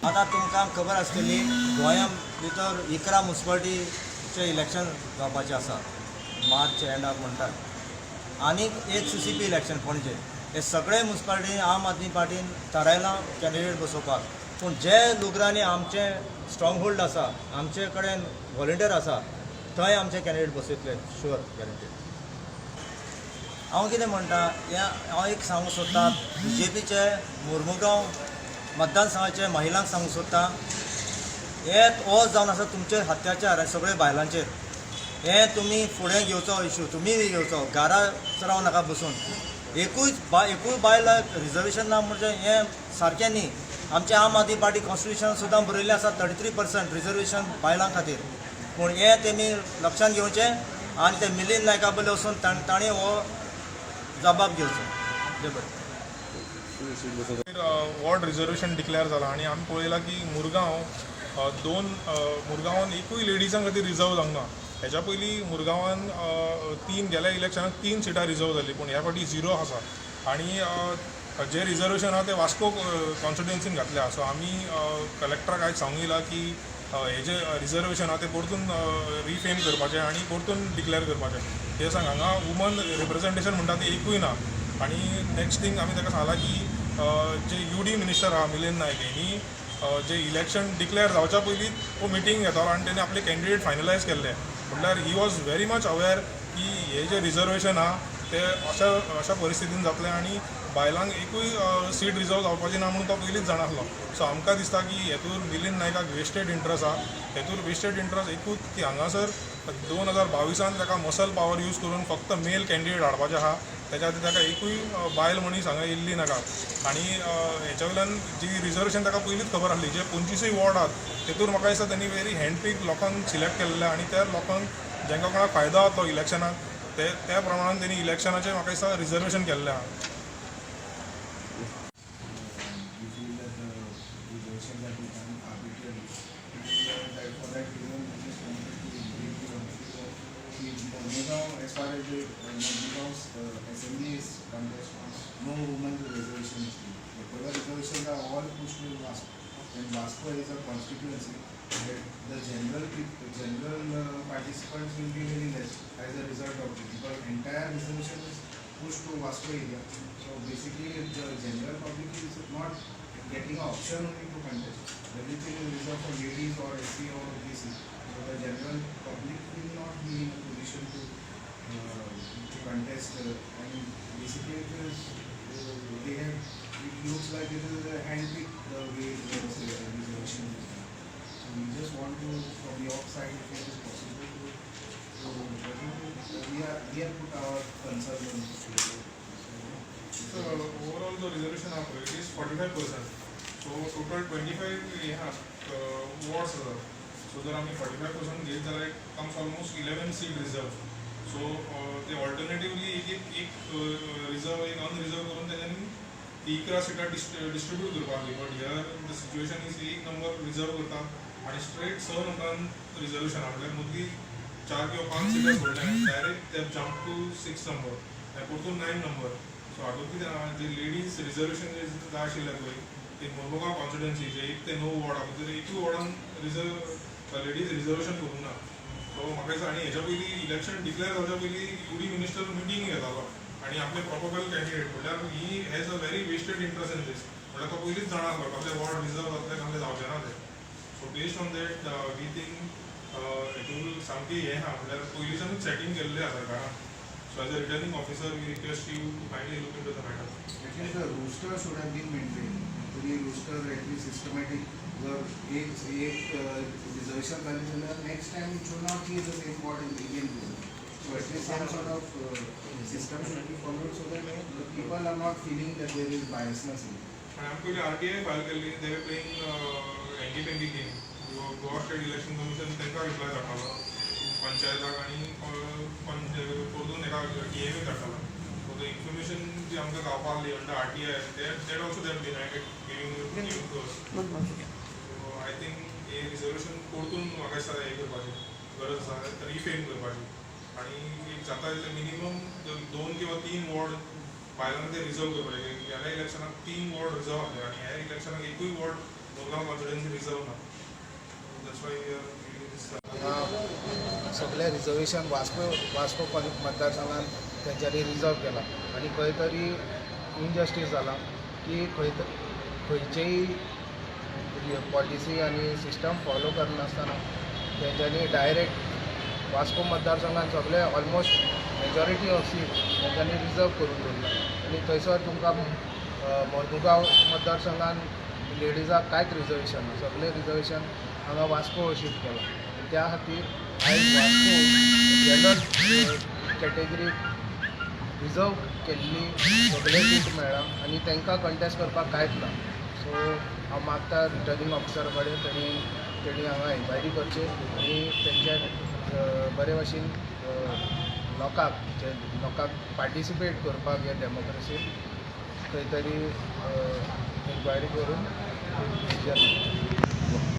आतां तुमकां खबर आसतली, गोंया भितर 11 मुन्सिपालिटीचें इलेक्शन जावपाचें आसा मार्च एंडाक म्हणटात, आनीक एक सीसीपी इलेक्शन पणजे. हे सगळे मुन्सिपालिटी आम आदमी पार्टीन थारायलां कॅन्डिडेट बसोवपाक. पूण जे लुगरांनी आमचे स्ट्रॉंग होल्ड आसा, आमचे कडेन व्हॉलंटियर आसा, थंय आमचे कॅन्डिडेट बसयतले, शुअर, गॅरंटीड. हांव कितें म्हणटा हें हांव एक सांगूंक सोदतां, बीजेपीचे मुर्मुगांव मतदारसंघाचे महिलांक सांगूंक सोदतां, हे हो जावन आसा तुमचेर अत्याचार सगळे बायलांचेर. हे तुमी फुडें घेवचो इशू, तुमी घेवचो, घरा रावं नाका बसून. एकूय बायलाक रिजर्वेशन ना म्हणजे हें सारकें न्ही. आमचे आम आदमी पार्टी कॉन्स्टिट्युशन सुद्दां बरयल्लें आसा, 33% रिजर्वेशन बायलां खातीर. पूण हें तेमी लक्षांत घेवचें आनी ते मिलिंद नायका बद्दल वचून ताणें हो जबाब घेवचो. देव बरें. वॉर्ड रिजर्वेशन डिक्लेअर जाला आनी आमी पळयलां की मुरगांव दोन मुरगांवान एकूय लेडिजां खातीर रिजर्व जावंक ना. हेच्या पयलीं मुरगांवान तीन, गेल्या इलेक्शनाक तीन सिटां रिजर्व जालीं, पूण ह्या फावटी झिरो आसा आनी जे रिजर्वेशन आहा ते वास्को कॉन्स्टिट्युएन्सीन घातल्या. सो आमी कलेक्टराक आयज सांगूंक येयला की हे जे रिजर्वेशन आहा ते परतून रिफ्रेम करपाचें आनी परतून डिक्लेअर करपाचें. कित्याक सांग, हांगा वुमन रिप्रेझेंटेशन म्हणटा तें एकूय ना. आनी नेक्स्ट थींग, आमी ताका सांगलां की जे यूडी मिनिस्टर आहा मिलिंद नायक, हेणी जे इलेक्शन डिक्लेअर जावच्या पयलींच हो मिटींग घेतालो आनी तेणी आपले कॅन्डिडेट फायनलायज केल्ले. म्हटल्यार he was very much aware की हे जे रिजर्वेशन आहा ते अशा अशा परिस्थितीन जातलें आनी बायलांक एकूय सीट रिजर्व जावपाची ना म्हणून तो पयलींच जाणा आसलो. सो आमकां दिसता की हेतूर मिलिंद नायकाक वेस्टेड इंट्रस्ट आहा. हेतूर वेस्टेड इंट्रस्ट एकूच की हांगासर 2022न ताका मसल पावर यूज करून फक्त मेल कॅन्डिडेट हाडपाचे आहा. तेच्या खातीर ताका एकूय बायल मनीस हांगा येयल्ली नाका. आनी हेच्या वयल्यान जी रिजर्वेशन ताका पयलींच खबर आसली, जे 25य वॉर्ड आहात तेतूर म्हाका दिसता तेणी व्हेरी हँड पीक लोकांक सिलेक्ट केल्ले आनी त्या लोकांक जेंकां कोणाक फायदो जातलो इलेक्शनाक ते त्या प्रमाणान तेणी इलेक्शनाचें म्हाका दिसता रिजर्वेशन केल्लें आहा. We feel that the reservations have been done arbitrarily. And that for that reason, we just wanted to brief you on the Murmugao, as far as the Murmugao's assembly is contest, no women reservation is given. Whatever reservations are all pushed to Vasco. When Vasco is a constituency, that the general participants will be very less as a result of it, because entire reservation is pushed to Vasco area. So basically, the general public is not getting an option only to contest. Everything is reserved for ladies or SC or OBC. So the general public will not be in a position to contest. And basically, it is they have. It looks like it is a handpicked the way the reservation is done. So we just want to, from your side, if it is possible to we have put our concern on this. So overall जो reservation आहा पळय, it is 45%. So total 25 हे आहा, wards आसात. So जर आमी 45% घेत जाल्यार it comes almost 11 seat reserve. So ते ऑल्टरनेटिवली एक एक एक रिजर्व, एक अनरिजर्व करून तेज्यांनी ती 11 सिटां डिस्ट्रिब्यूट करपाक जाय. But here the situation is एक नंबर रिजर्व करता आनी स्ट्रेट स नंबरान रिजर्वेशन आहा. म्हटल्यार मदली चार किंवा पांच सिटां सोडल्या, डायरेक्ट ते जम्प टू सिक्स नंबर आनी परतून नायन नंबर. सो हातूंत कितें आहा, जे लेडीज रिजर्वेशन जे जाय आशिल्लें पळय, ते मुर्मुगांव कॉन्स्टिट्युएन्सी जे एक ते णव वॉर्ड आहा, तितून एकूय वॉर्डान रिजर्व लेडीज रिजर्वेशन करूंक ना. सो म्हाका दिसता, आनी हेच्या पयलीं इलेक्शन डिक्लेअर जावच्या पयलीं यूडी मिनिस्टर मिटींग घेतालो आनी आपले प्रोबेबल कॅन्डिडेट, म्हणल्यार he has a very vested interest in this. म्हणल्यार तो पयलींच जाणा आसलो कसले वॉर्ड रिजर्व जातले, कसले जावचे ना ते. So based on that, we think हितून सामकी हें आहा, म्हणल्यार पयलींच्यानूच सेटींग केल्लें आहा सरकारान. So as a returning officer, we request you to kindly look into the matter. At least the roster should have been maintained. तरी roster at least systematic. जर एक एक रिजर्वेशन जालें जाल्यार next time it should not be the same ward in again reserve. So at least some sort of system should be followed so that the people are not feeling that there is biasness in it. आनी आमी पयलीं RTI file केल्ली. They were playing hanky panky game. Goa State Election Commission तांकां reply धाडटालो पंचायताक आनी परतून एका DMA धाडटालो. So the information जी आमकां गावपा आहली under RTI, that also they denied it giving to us. So I think hey reservation परतून म्हाका दिसता हें करपाची गरज आसा, रिफ्रेम करपाची आनी एक जाता तितले मिनिमम दोन किंवा तीन वॉर्ड बायलांक ते रिजर्व करपाचे. गेल्या इलेक्शनाक तीन वॉर्ड रिजर्व आसले आनी ह्या इलेक्शनाक एकूय वॉर्ड मुरगांव कॉन्स्टिट्युएन्सी रिजर्व ना. That's why. हांगा सगळें रिजर्वेशन वास्को वास्को मतदारसंघान तेंच्यांनी रिजर्व केलां आनी खंय तरी इनजस्टीस जालां की खंय खंयचेय पॉलिसी आनी सिस्टम फॉलो करनासतना तेंच्यांनी डायरेक्ट वास्को मतदारसंघान सगळे ऑलमोस्ट मेजॉरिटी ऑफ सीट तेंच्यांनी रिजर्व करून दवरला आनी थंयसर तुमकां मर्मुगांव मतदारसंघान लेडिजाक कांयच रिजर्वेशन ना. सगळें रिजर्वेशन हांगा वास्को शिफ्ट केलां. त्या खातीर आयज वास्को जनरल कॅटेगरीक रिजर्व केल्ली सगळे सीट मेळ्ळा आनी तांकां कंटेस्ट करपाक कांयच ना. सो हांव मागता रिटर्निंग ऑफिसर कडेन तेणी हांगा एन्क्वायरी करची आनी तेंच्या बरे भाशेन लोकांक जे लोकांक पार्टिसिपेट करपाक हे डेमोक्रेसीन खंय तरी एन्क्वायरी करून डिसिजन.